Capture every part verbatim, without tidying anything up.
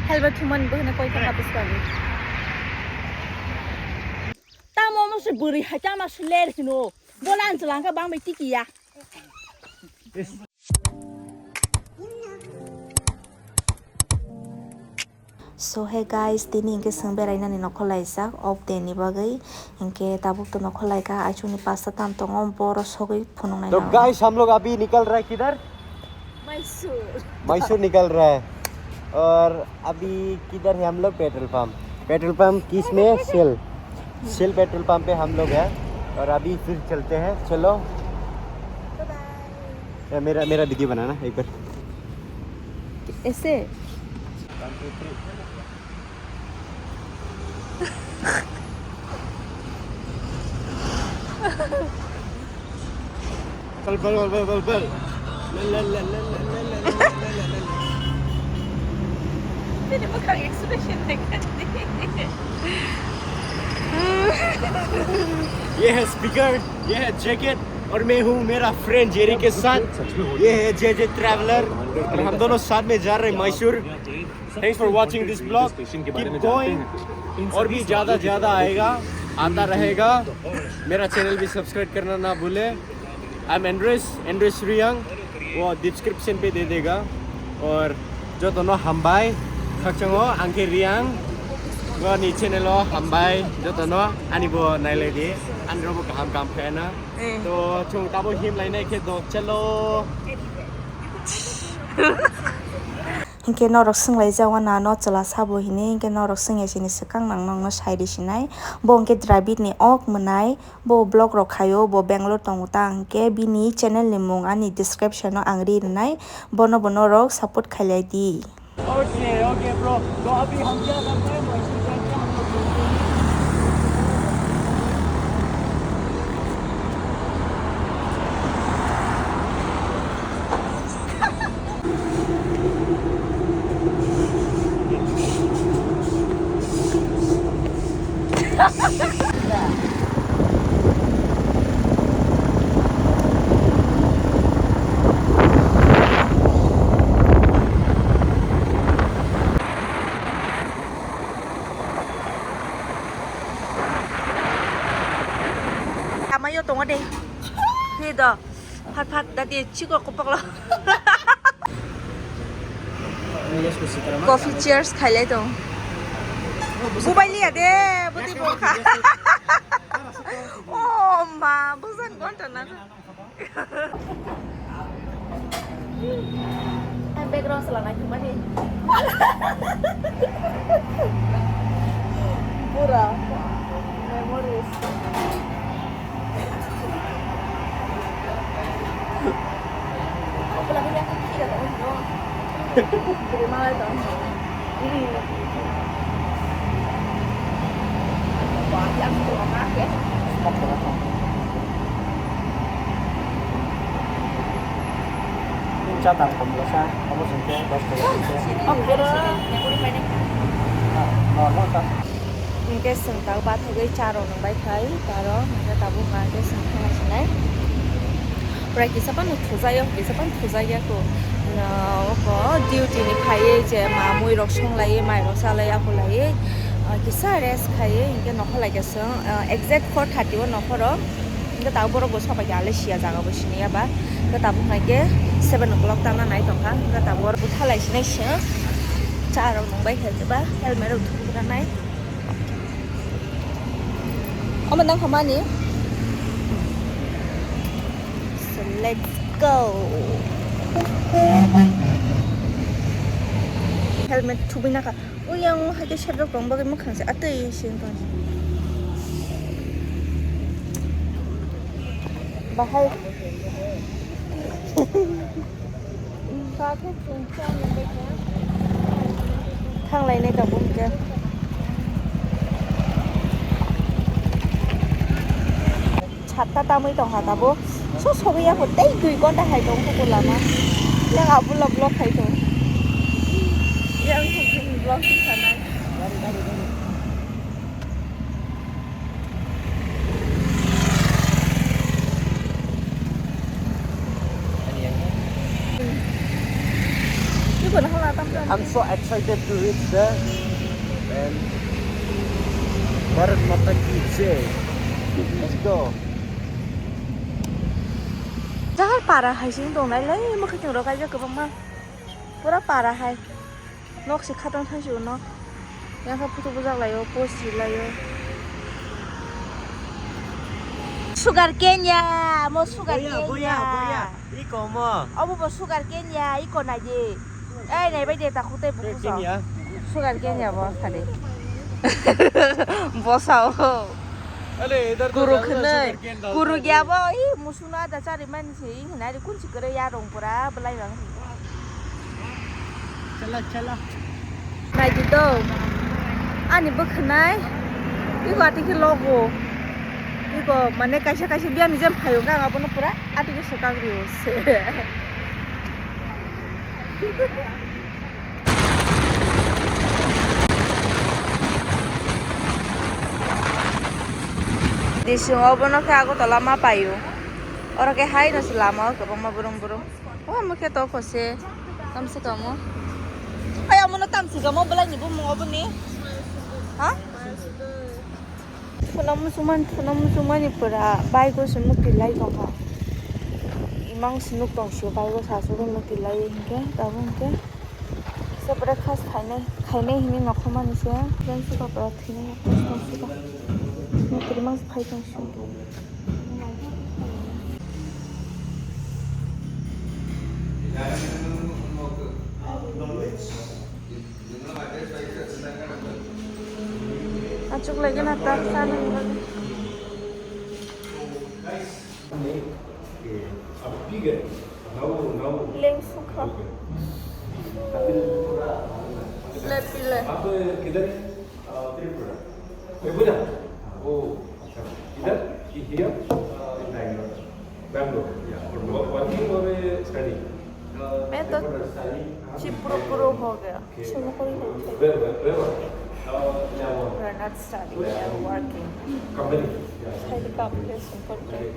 Helmet thuman bo hwnwi koi kha habis kami. Tamo mo se bwrwi hai tama se ler hino. Bola anchwla hwnkha bang bai tiki ya. So hey guys, tini hwnkhe chwng berainani nokho laijak off day ni bagwi, hwnkhe tabuk to nokho laikha, aichukni pasta tam tongo, boro sogwi phunuknai. तो no guys, हम लोग अभी निकल रहा है किधर? मैसूर। मैसूर निकल रहा है। और अभी किधर है हम लोग? Petrol pump. पेट्रोल पंप किस में? शेल। शेल पेट्रोल पंप पे हम लोग हैं। और अभी फिर चलते हैं। चलो। या मेरा, मेरा वीडियो बनाना एक बार। ऐसे? बल, बल, बल, बल, बल, बल। तेरे मुख का एक्सप्रेशन देखा। ये है स्पीकर, ये है जैकेट और मैं हूँ मेरा फ्रेंड जेरी के साथ। ये है जे जे ट्रैवलर और हम दोनों साथ में जा रहे हैं Mysore. Thanks for watching this vlog. Keep going. और भी ज्यादा ज्यादा आएगा, आता रहेगा। मेरा चैनल भी सब्सक्राइब करना ना भूले। I'm Andres, Andres Riang. वो डिस्क्रिप्शन पे दे देगा। और जो दोनों हम भाई खचंगो आंखे रियांग वो नीचे ने लो हम भाई जो दोनों आनी वो नहीं ले दिए। आनी रोबो काम काम है ना। तो तुम तबो हिम लाइन है के दो चलो। Hinkhe norok swnglaijak o nano chwla sabo hinwi, hinkhe norok swngya sini swkang nang nokno sai rw sinai. Bo hinkhe Dravidni ok mwnai, bo vlog rok khaio, bo Bangalore tongo ta hinkhe bini channel ni mung ani description o ang ri rwnai, bono bo norok support khailai di. Okay, okay, bro. तो अभी हम क्या करते हैं? मैसूर जाके हम लोग घूमते हैं। Tamayo tongo de. Hi do. Phat phat dati chiko kopoklo. Coffee cheers khailai tong. Bubai liya de, buti bongkha. Oh ma, busan konta na. Ang background sala nai thumani. Pura memories. Aku lagi yang kecil ya, no. Jadi malah itu. Hmm. Wah, yang kurang ya. Cha dam kom bwsa, abo sing khe dos taka hwn khe. Ah, normal ta. Hinkhe chwng tabuk bathagwi cha rw nang bai khai, ta rw hinkhe tabuk hinkhe chwng thangna sinai. Prai kisa phano thujakya, kisa phano thujakya ko. Oko duty ni phaiwi je ma mui rok song laiwi, mai rok cha laiwi, apo laiwi, ah, kisa rest khaiwi hinkhe nokha laikha chwng, ah, exact four thirty o nokha rw. Hingke tabuk borok bo sobai ya le siya jaga bo sini ya ba. Hingke tabuk hai ke seven o'clock tangna nai tongkha. Hingke tabuk borok bwtha lai sinai se. Cha rok nung bai khe ba helmet rok thumna nai. Omo nang khamani. So let's go. Helmet thubui naka. Uyang hai khe sep rok tong bagwi mwkhang se atwi se wng tong. Bahai. Thang lai nai tabuk hwnkhe. Satta tamwi tongkha tabuk. So sogwi ya tei dui ghonta hai tong khe lama. Yang abulo vlog khai tong. Yang vlog sanai. Ang So excited to reach there. And Bharat Mata ki jai. Let's go. Jahar para hai sing tongnai lai, mokhe chwng rok kaijak kwbangma. Pura para hai. Nok se khatang thang si uno. Yang kha photo bujak lai o, post ri lai o. Sugar cane ya, mo sugar cane ya. Boya, boya, boya. Iko mo. Obo bo sugar cane ya, iko nai di. Ei, nai bai de, ta khutai buku so. Cane ya. Sugar cane ya bo, sadi. Bosa o. Ale, idhar to Kuru zyada khnai, sugar cane dalta kuru hai. Gya bo, i, musu na da chari man si, i, hinai ri kun si kere ya rong pura, belai bang si. Chala, chala. Nai di do. Ani bwkhanai. Iko ati khe logo. Iko mane kaisa kaisa biyani jam phayo kha abono pura ati khe swkang rio se. Disung obono khe Agartala ma paio. Oro khe hai no se lama o kwbangma brum brum. O mo khe to kho se. Tamsi kamo. Hai amo no tamsi kamo belai ni bumung obo ni. Ha? Thuna musuman, thuna musumani pura bike o se muti lai tong kha. Imang se nuk tong sio bike o sa su nuk ti lai hinkhe, tabuk hinkhe. Se breakfast khainai, khainai hinwi nokho mani se. Friends, se ba pura thwinai, kosto se ba. Nuk rimang se phai tong sio. Achuk lagi na tak sana. Leng sukha. Let pile. आप किधर? अ, त्रिपुरा। त्रिपुरा? ओ, अच्छा। इधर? कि-, here? अ, in Bangalore। Bangalore, yeah। और वो working और study? अ, मैं तो त्रिपुरा study। हाँ। Chipro pro हो गया। Okay। Chipro pro हो गया। Where, where, where? A, Lebanon। We are not studying, we are working। Company? Yeah। Side company, company। Okay।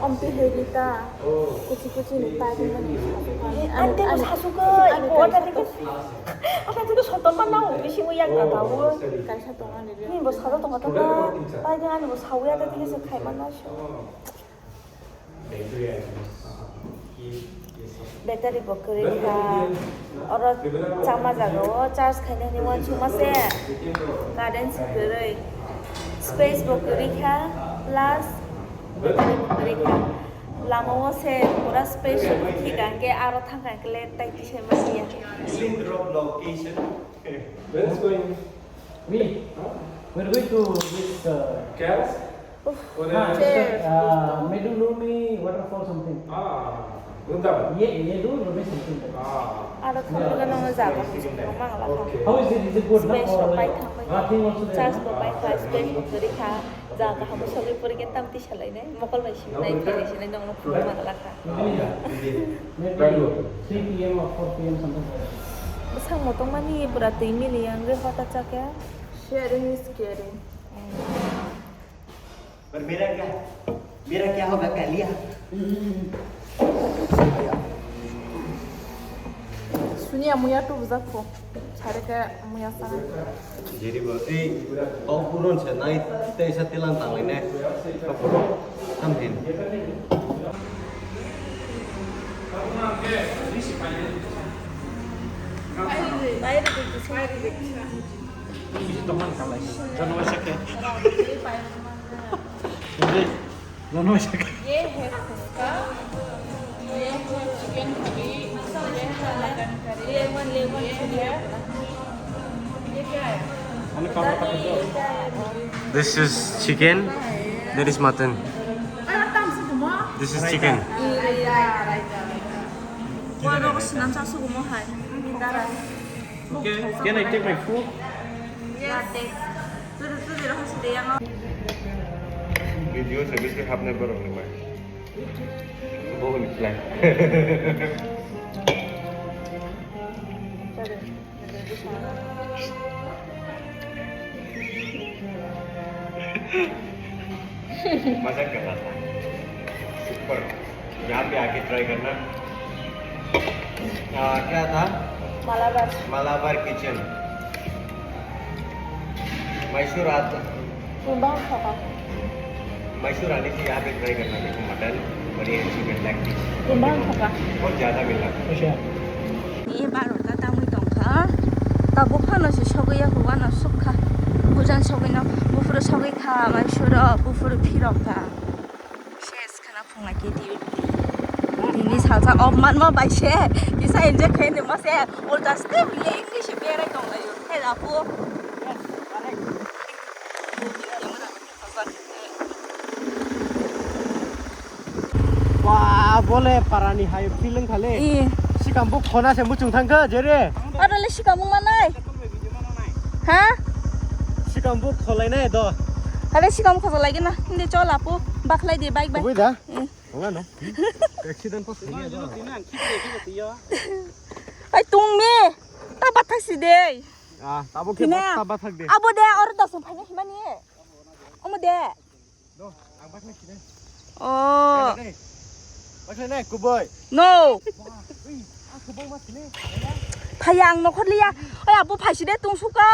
Ompi hwrwi ta, kuchi kuchi ni ta hwnmani. Ani tei bo sasuka, ani bo order dikhe. Aka tei soton ma nang bisingo yak ta ta o. Kaisa tong ani re. Ni bo sado tong ta ta. Tai de ani bo sawi ya ta tei se khai ma na so. Battery bo kwrwi kha. Oro chama jaga o charge khaina hwnwi uansukma se. Current se kwrwi. Space bo kwrwi kha. Plus battery bo kwrwi kha. Lama o se pura space rok thik hwnkhe aro thang kha hwnkhe le tai kisa manya. Link drop location. Where is going? Me? Huh? We're going to this, uh, Caves? Uff, or, uh, cheers. Uh, Meduluni waterfall something. Ah, Vrindavan. Ye, Meduluni something like that. Ah. Aro thangwi gana jaga hamsung rok mang la kha. Okay. How is it? Is it good, no? Space rok pai thang bai. Nothing also there, no? Charge bo pai kha, space bo kwrwi kha. Jaga hamo sogwi pori khe tam tisa lai nai. Mokol bai simi nai, thai nai simi nai, nong no phunuk mang la kha. Maybe three P M or four P M something like that. Bwsang motong mani pura twi mili yang re hota chakya. Sharing is caring. और मेरा क्या, मेरा क्या होगा, कह लिया। Suni amuya tu bujak ko. Sare ke amuya sana. Jiri bo, ei, tau puron se nai, tei sa tilang tang le ne. Tau puron, tam hin. Bisi tongmani khalai. Jono waisa khe. Jono waisa khe. ये है फुचका, ये है chicken curry, ये है mutton curry, ये है, ये क्या है? Ani kamera pakai tu. This is chicken. That is mutton. This is chicken. Iya, iya, iya. Wah, aku senang sa suku mau hai. Darah. Okay, can I take my food? Yes. Video se bisti hapne borok ni mai. Bohun plan. मजा कर रहा था। Super। यहाँ पे आके try करना। आ, क्या था? Malabar. Malabar kitchen. मैसूर आते, मैसूर आने से यहाँ पे ट्राई करना, देखो मटन, बढ़िया है, चिकन लेग पीस। बहुत ज्यादा मिला। Ni barota tangwi tongkha. Tabuk phano se sogwi ya, huwa no sukha. Bujan sogwi no, buphuru sogwi kha, Mysore o, buphuru phirok kha. Ses khana phunga ke di. Tini salsa obman ma bai se. Kisa enjoy khe ni ma se. Ulta step le English berai tong layo. Hey, apu. Ba, bole parani hai feeling khale. I. Sikam bo khona se muchung thangkha, jere. Aro le sikam manai. Ha? Sikam bo kholai nai do. Hale sikam khosa lagi na. Hindi chol apu. Baklai di bike bai. Kubui da? I. Wala no. Accident pas. Ai tong me. Ta bathak si de. Ah, tabo ke ta bathak de. Abo de, oro dasung phanya himani. Omo de. Do, ang baklai sini. Oh. Baklai nai, kuboi. No. Wah, ui, ang kuboi mas sini. Phaya ang nokhor liya. Oi, abu phai side tung suka.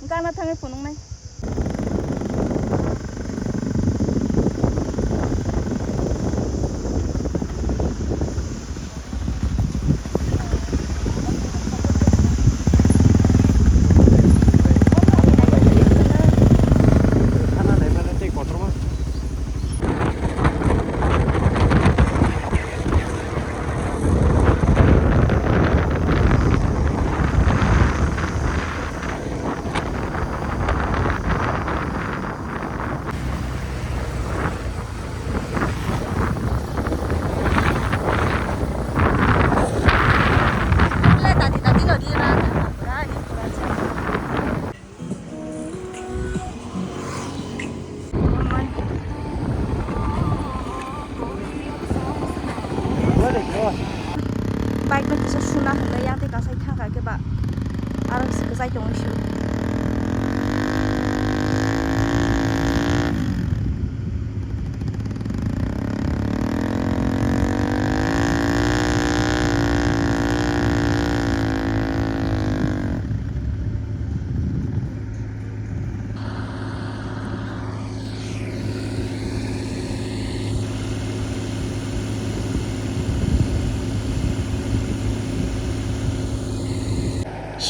Gana thangai phunung nai. Bike no kisa suna hwnwi yang tei kasai thangkha khe ba aro se kwchai tongwi su.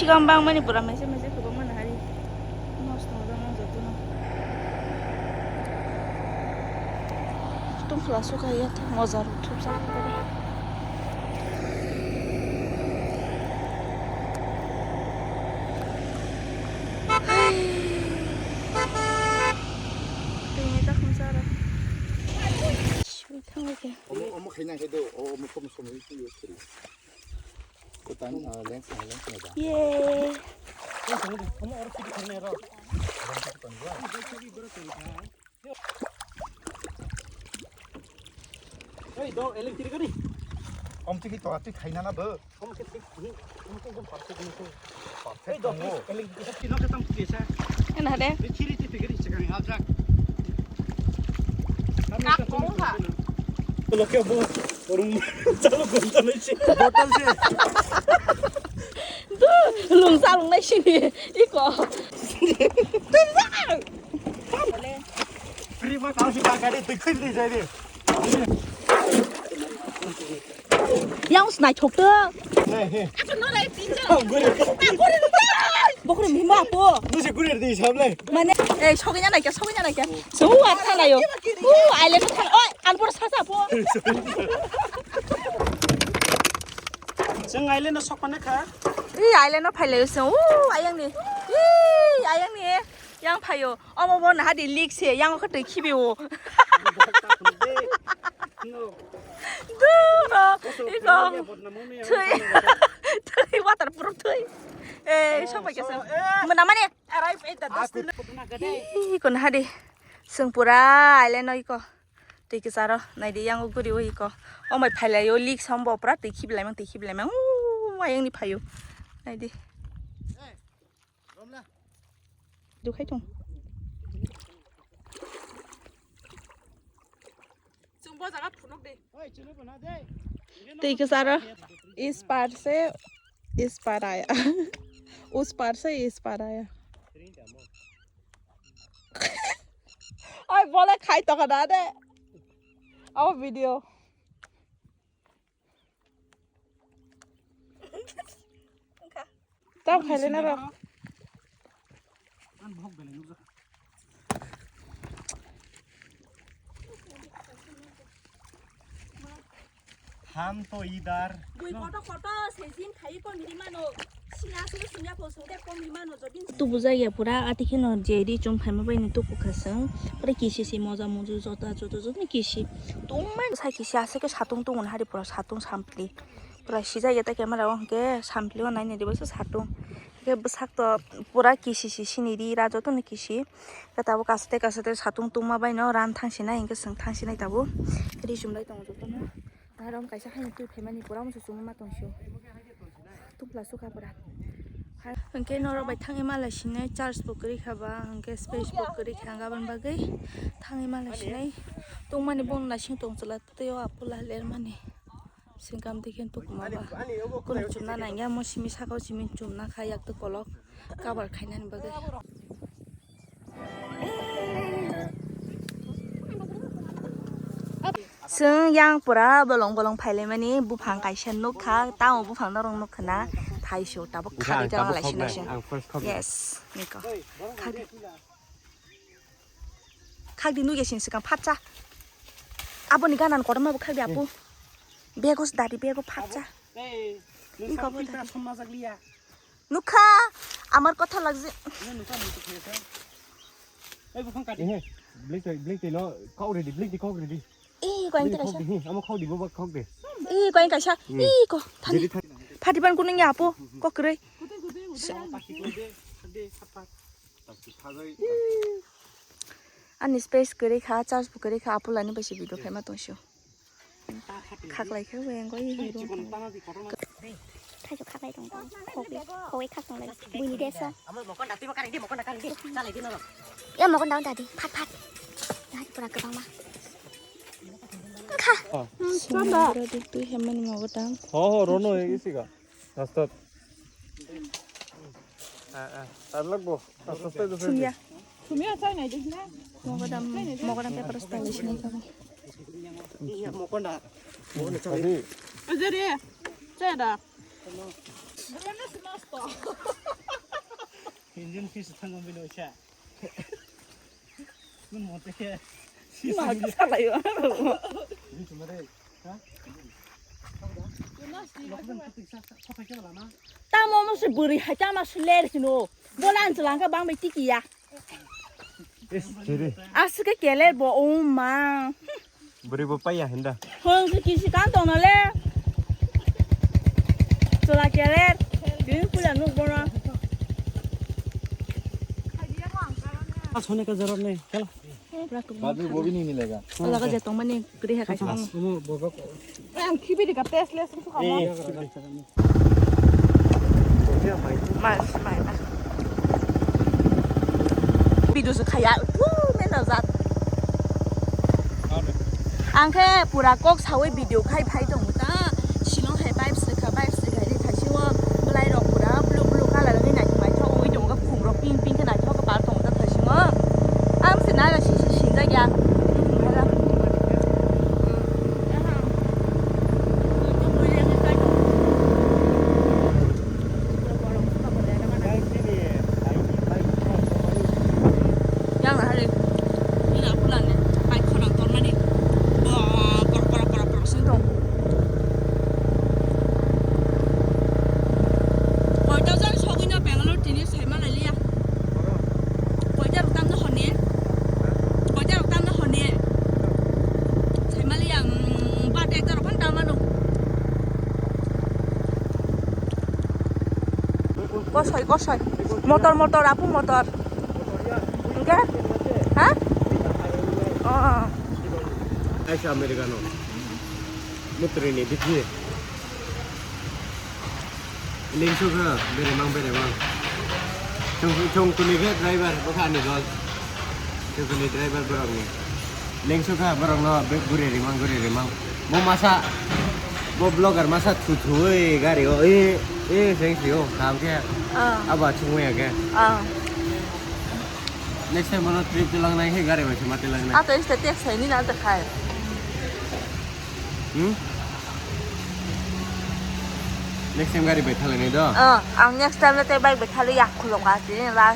Sikam bangmani pura mese mese kwbangma nahari. Nosto ojak nang jotono. Tungphla sukha ya tei moja rok thupjak. Tini ta khumsa ro. Sui thangwi khe. Omo, omo khaina khe do, o, omo kom som ri twi yo sri. Ko tang, ah, lens na, lens na da. Ye. Omo oro sidi khaina ro. Ei, do, eleng kiri kari. Om tiki to, tiki khaina na bo. Om ke tik, om ke jom parse dini ko. Parse. Ei, do, tongo. Eleng kiri kiri no ke tam kiri sa. Ena de. Ni kiri ti kiri sa kami ajak. Kak kong ha. Lo ke bo, rum, chalo gonta nai si. Botol se. Du, lung sa lung nai si ni. Iko. Tui sa. Free ma tao si ka gari tui khoi di jai di. Yang snai thok to. Hey, hey. Bokre mima po. Nuse guri di sable. Mane, eh, sogina nai kya, sogina nai kya. So, at thana yo. U, aile to thana. Oi, an pura sasa po. Jeng aile no sok pane kha. I aile no phaile so. U, ayang ni. I, ayang ni. Yang phayo. Omo bo naha di leak se, yang khe twi khibi o. Duro, iko. Twi, twi waterproof twi. Eh, sopai kesa. Muna mani. Iko naha di. Seng pura aile no iko. Twi kisaro, nai di yang guri o iko. Omai phailai o leak sombo pura twi khibi laimang, twi khibi laimang. U, ayang ni phayo. Nai di. Dukhai tong. Chwng bo jaga phunuk de. Tei ke sara, is par se, is par aya. Us par se, is par aya. Oi, bole khai to kada de. Oh, video. Tao khai le na ro. Ham to idar. Bui koto koto sejin khai ko miri mano. Sina suru sunya ko sungde ko miri mano jodin. Tu bujai ya pura ati kheno jeri chum phaima bai ni tuku khasang. Pura kisi si moja muju jota joto joto ni kisi. Tungma sa kisi ase ke satung tungun hari pura satung sampli. Pura sijak ya ta camera o hwnkhe sampli o nainai ribaisa satung. Hwnkhe bwsak to pura kisi si sini ri ra jotono kisi. Hwnkhe tabuk kasatai kasatai satung tungma baino ran thangsinai hwnkhe chwng thangsinai tabuk. Ri chumlai tongo jotono. Aro kaisa haino twi phaimani pura muchung chumui ma tongsio. Tupla sukha pura. Hwnkhe norok bai thangwi ma lai sinai charge bo kwrwi kha ba hwnkhe space bo kwrwi kha gabon bagwi thangwi ma lai sinai. Tungmani bong naising tong chwla tei o apula lermani. Singkam dikhe tukuma ba. Kunu chumna nangya mo simi saka o simi chumna kha yak twi kolok cover khainani bagwi. Chwng yang pura bolong bolong phailaimani buphang kaisa nukha, tamo buphang norok nukha na thaisu tabuk khari jora laisina se. Yes, niko. Khari. Khakdi nugya sini swkang phatsa. Aboni ganan kotorma bo khakdi apu. Bego sdari bego phatsa. Iko phatsa. Nukha, amar kotha lagji. Blink twi, blink twi no kok ready, blink twi kok ready. Iko ang teka sa. Amo kok di boba kok de. Iko ang kaisa. Iko thani. Phatiban kuning ya apu kok kwrwi. Ani space kwrwi kha, charge bo kwrwi kha, apulani bai se video khaima tongsiyo. Khaklai khe wngwi hero. Thaichuk khaklai tong tong. Khogwi, khogwi khak tong lai. Buini deso. Ya mokon daun dadi, phat phat. Dadi pura kwbangma. Kha. Sumya. Twi hemmani mogo tang. Ho ho rono egi siga. Astat. Ah, ah. Tar lagbo. Astat, astat, astat. Sumya. Sumya chai nai dikh na. Mogodam, mogodam paper style sinai kami. Iya, mokonda. Adi. Ajari. Chai da. Engine fish thang bino cha. Nung mo te ke. Ma salayo. Ni chuma de. Ha? Tamo mo se buri ha tama se ler sino. Bolan chalangka bang bai tiki ya. Is kiri. Asike keler bo o ma. Buri bo paya hinda. Hon se kisi kan tong na le. Chola keler. Din pula nuk bona. Asone ka jarat nahi. Chalo. Babi bo bhi nahi milega. Alaga je tong mani kri ha kaisa. Ang khibi di ka test le sung sung kamo. Mas, mai, mas. Video se khaya. Woo, mena jat. Ang khe pura kok sawi video khai phai tongo ta. Shillong hai vibes rikha, vibes rikha ri thaisio. Belai rok pura blue blue color ni naithok naithok wi tongo. Khum rok pink pink khe naithok khe pal tongo ta thaisio. Ang se nara sisi sinjak ya. Yang na hari. Ini aku lah nih. Baik khorang tor mani. Wah, kor kor kor kor sini dong. Koita jan sogwino Bangalore tini saima lai liya. Koita rok tamno hone. Koita rok tamno hone. Saima liya, mm, bat ekta rok phan tamano. Kosoi, kosoi. Motor, motor, apu motor. Hingke? Ha? Oh, oh. Aisa Americano. Mutri ni bithi. Lengsu kha, beremang, beremang. Chong, chong kuni khe driver, bokha ani dol. Chong kuni driver borok ni. Lengsu kha, borok no be-, guri rimang, guri rimang. Bo masa, bo vlogger masa thu thu oi gari o, e, e, seng si o, kam khe. Ah. Abo achung ya khe. Ah. Next time bono trip tilang nai khe gari bai se ma tilang nai. Ah, to este tek sai ni na ta khai. Hmm? Next time gari bai thalai nai do. Ah, ang next time le te bike bai thalai ya khulong ka ti la.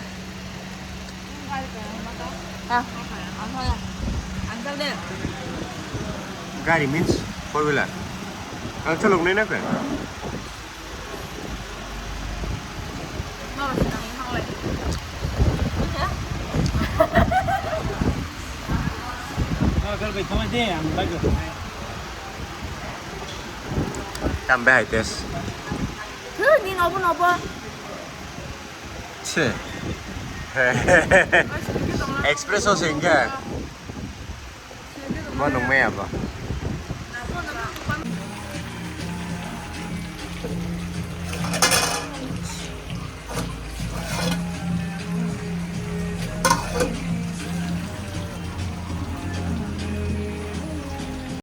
Gari means four wheeler. Ang chalok nai na khe. Tam bai test. Ni nobo nobo. Che. Expresso se hingke. Bo nung maya bo.